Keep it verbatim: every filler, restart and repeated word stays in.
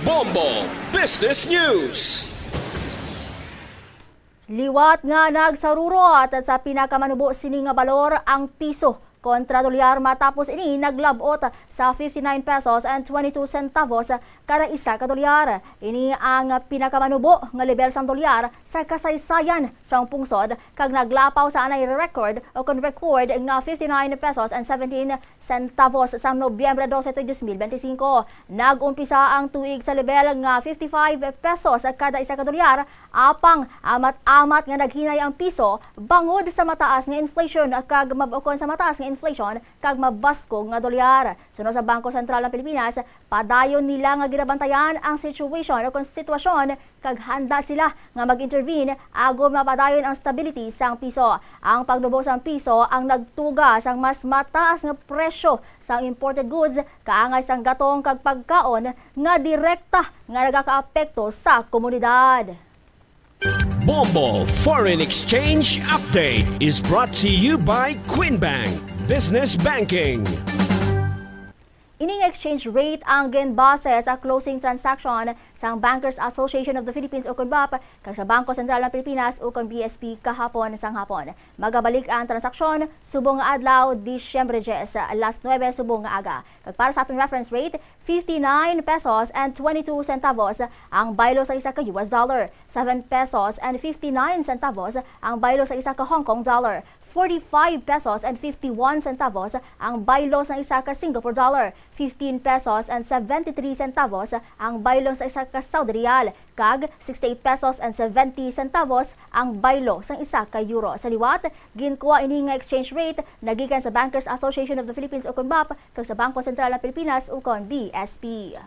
Bombo Business News. Liwat nga nagsarurot sa pinakamanubo sini nga balor ang piso kontra dolyar, matapos ini naglab-ot sa fifty-nine pesos and twenty-two centavos kada isa ka dolyar. Ini ang pinakamanubo nga lebel sang dolyar sa kasaysayan sang pungsod, kag naglapaw sa anay record o kon record nga fifty-nine pesos and seventeen centavos sang Nobyembre dose, dos mil benti singko. Nag-umpisa ang tuig sa lebel nga fifty-five pesos kada isa ka dolyar, apang amat-amat nga naghinay ang piso bangod sa mataas nga inflation kag mab-, ukon sa mataas nga inflation kag mabaskog nga dolyar. Suno sa Bangko Sentral ng Pilipinas, padayon nila nga ginabantayan ang situation o kon sitwasyon kag handa sila nga mag-intervene agod mapadayon ang stability sang piso. Ang pagnubo sang piso ang nagtuga sang mas mataas nga presyo sang imported goods, kaangay sang gatong kag pagkaon nga direkta nga nagakaapekto sa komunidad. Bombo Foreign Exchange Update is brought to you by Queen Bank Business Banking. Ining exchange rate ang ginbase sa closing transaction sang Bankers Association of the Philippines, ukon BAP, kag sa Bangko Sentral ng Pilipinas, ukon B S P, kahapon sang hapon. Magabalik ang transaksyon subong nga adlaw, Disyembre diyes, alas nuebe subong nga aga. Kag para sa aton reference rate, fifty-nine pesos and twenty-two centavos ang baylo sa isa ka U S dollar, seven pesos and fifty-nine centavos ang baylo sa isa ka Hong Kong dollar, forty-five pesos and fifty-one centavos ang baylo sa isa ka Singapore dollar, fifteen pesos and seventy-three centavos ang baylo sa isa ka Saudi riyal, kag sixty-eight pesos and seventy centavos ang baylo sang isa ka euro. Sa liwat, ginkuha ini nga exchange rate nagikan sa Bankers Association of the Philippines, ukon BAP, kag sa Bangko Sentral ng Pilipinas, ukon B S P.